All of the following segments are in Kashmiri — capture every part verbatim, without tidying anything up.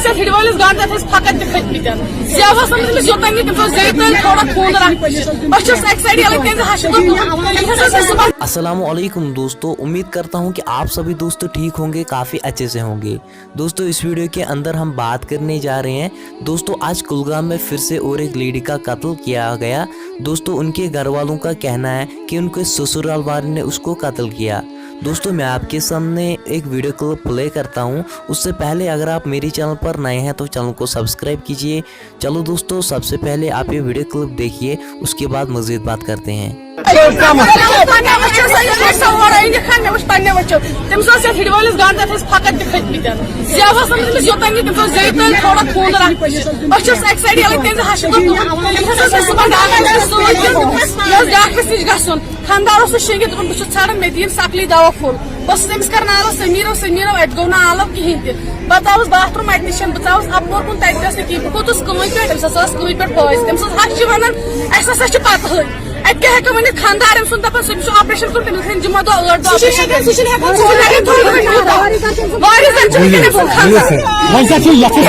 ژےٚ ہِڑِ وٲلِس گنٛڈ تَتھ ٲسۍ پھَکَر تہِ کھٔتۍ مٕتۍ۔ زیو ٲس آمٕژ أمِس یوٚتام یہِ تٔمۍ سٕنٛز زیٚیہِ تٔلۍ تھوڑا خوٗن رَٹھ۔ أسۍ چھِس اَکہِ سایڈٕ یَلہٕ تٔمۍ سٕنٛز ہَشہِ دوٚپ، تٔمِس ہَسا چھِ صُبحن۔ السلام علیکم دوستو, उम्मीद करता हूँ कि आप सभी दोस्त ठीक होंगे, काफ़ी अच्छे से होंगे। दोस्तों, इस वीडियो के अंदर हम बात करने जा रहे हैं दोस्तों, आज कुलगाम में फिर से और एक लेडी का कत्ल किया गया। दोस्तों, उनके घर वालों का कहना है कि उनके ससुराल वाले ने उसको कत्ल किया। दोस्तों, मैं आपके सामने एक वीडियो क्लिप प्ले करता हूँ। उससे पहले अगर आप मेरे चैनल पर नए हैं तो चैनल को सब्सक्राइब कीजिए। चलो दोस्तों, सबसे पहले आप ये वीडियो क्लिप देखिए, उसके बाद मज़ीद बात करते हैं। تٔمِس اوس یَتھ ہِڑِ وٲلِس گنٛڈ تَتھ ٲسۍ پھَکَر تہِ کھٔتۍ مٕتۍ۔ زیو ٲس آمٕژ أمِس یوٚتام یہِ تٔمۍ سٕنٛز زیٚیہِ تٔلۍ تھوڑا خوٗن رَٹھ۔ أسۍ چھِس اَکہِ سایڈٕ یَلہٕ تٔمۍ سٕنٛز ہَشہِ دوٚپ، تٔمِس ہَسا چھِ صُبحن ڈاکٹر سۭتۍ دیُن۔ مےٚ اوس ڈاکٹرَس نِش گژھُن۔ خانٛدار اوس سُہ شیٚنٛگِتھ، دوٚپُن، "بہٕ چھُس ژھانٛڈان، مےٚ دِیِن سَکلی دَوا پھوٚل۔" بہٕ ٲسٕس أمِس کَران آلو، "سمیٖرو، سمیٖرو، اَتہِ گوٚو نہٕ آلو کِہیٖنۍ تہِ۔" پَتہٕ آوُس باتھ روٗم، اَتہِ نِش بہٕ ژاوُس اَپور کُن، تَتہِ تہِ ٲس نہٕ کِہیٖنۍ۔ بہٕ کھوٚتُس کٲنۍ پٮ۪ٹھ، أمِس ہسا ٲس کٲنۍ پٮ۪ٹھ پٲیِس۔ تٔمِس ٲس ہَش چھِ وَنان، اَسہِ ہسا چھِ پَتہٕ ہٕے۔ اَتہِ کیٛاہ ہٮ۪کو ؤنِتھ؟ خانٛدار أمۍ سُنٛد دَپان، سُہ أمِس چھُ آپریشَن کوٚرمُت، تٔمِس گٔژھن جُمعہ دۄہ ٲٹھ دۄہ آپریشَن کٔرِتھ۔ سُہ چھُنہٕ ہٮ۪کان ژوٗرِ رٮ۪تھ تھوٚد ؤنِتھ۔ واریاہ زَن چھِ وٕنکٮ۪ن أمۍ سُنٛد خانٛدار۔ وۄنۍ کیٛاہ چھُ یَتھ؟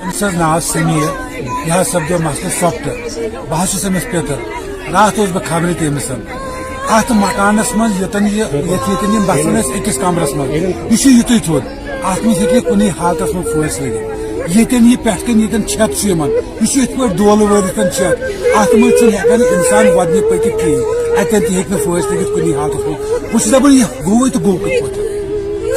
أمِس حظ ناو سمیٖر، یہِ حظ سپدیو مسلہٕ سۄپٹہٕ۔ بہٕ حظ چھُس أمِس پِتٕر۔ راتھ اوسُس بہٕ خبرِ تٔمِس۔ اَتھ مکانَس منٛز ییٚتٮ۪ن یہِ، ییٚتہِ، ییٚتٮ۪ن یِم بَسان ٲسۍ أکِس کَمرَس منٛز، یہِ چھُ یُتُے تھوٚد۔ اَتھ منٛز ہیٚکہِ نہٕ کُنُے حالتَس منٛز پھٲسۍ لٔگِتھ۔ ییٚتٮ۪ن یہِ پٮ۪ٹھ کَنہِ ییٚتٮ۪ن چھَت چھُ یِمَن، یہِ چھُ یِتھ پٲٹھۍ ڈولہٕ وٲلِتھ چھَت۔ اَتھ منٛز چھُنہٕ ہٮ۪کان اِنسان وَدنہِ پٔکِتھ کِہیٖنۍ۔ اَتٮ۪ن تہِ ہیٚکہِ نہٕ پھٲسۍ لٔگِتھ کُنُے حالتَس منٛز۔ بہٕ چھُس دَپان، یہِ گوٚو تہٕ گوٚو کِتھ پٲٹھۍ؟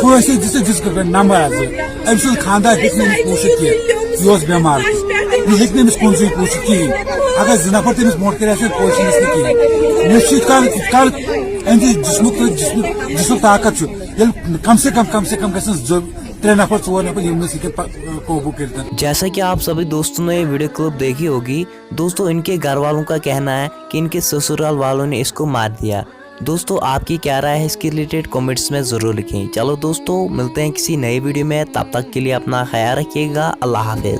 پھٲسۍ دِژٕکھ، دِژٕکھ نمبر اَکھ زٕ۔ أمۍ سُنٛد خانٛدار ہیٚکہِ نہٕ أمِس پوٗشِتھ کینٛہہ۔ یہِ اوس بٮ۪مار۔ یہِ ہیٚکہِ نہٕ أمِس کُنسٕے پوٗشِتھ کِہیٖنۍ۔ اگر زٕ نفر تٔمِس برونٛٹھ کَنہِ آسن، پوشہِ أمِس نہٕ کِہیٖنۍ۔ مےٚ چھُ یِتھ کَن، یِتھ کَن أہٕنٛدِ جسمُک تہٕ جسمُک، جسمُک طاقت چھُ۔ ییٚلہِ کم سے کم، کم سے کم گژھن زٕ، ترٛےٚ نفر، ژور نفر، یِم أمِس ہیٚکن پَ-، قوبوٗ کٔرِتھ۔ जैसा कि आप सभी दोस्तों ने ये वीडियो क्लिप देखी होगी, दोस्तों, इनके घर वालों का कहना है कि इनके ससुराल वालों ने इसको मार दिया। दोस्तों, आपकी क्या राय है इसके रिलेटेड, कमेंट्स में ज़रूर लिखें। चलो दोस्तों, मिलते हैं किसी नए वीडियो में, तब तक के लिए अपना ख्याल रखिएगा। अल्लाह हाफिज़।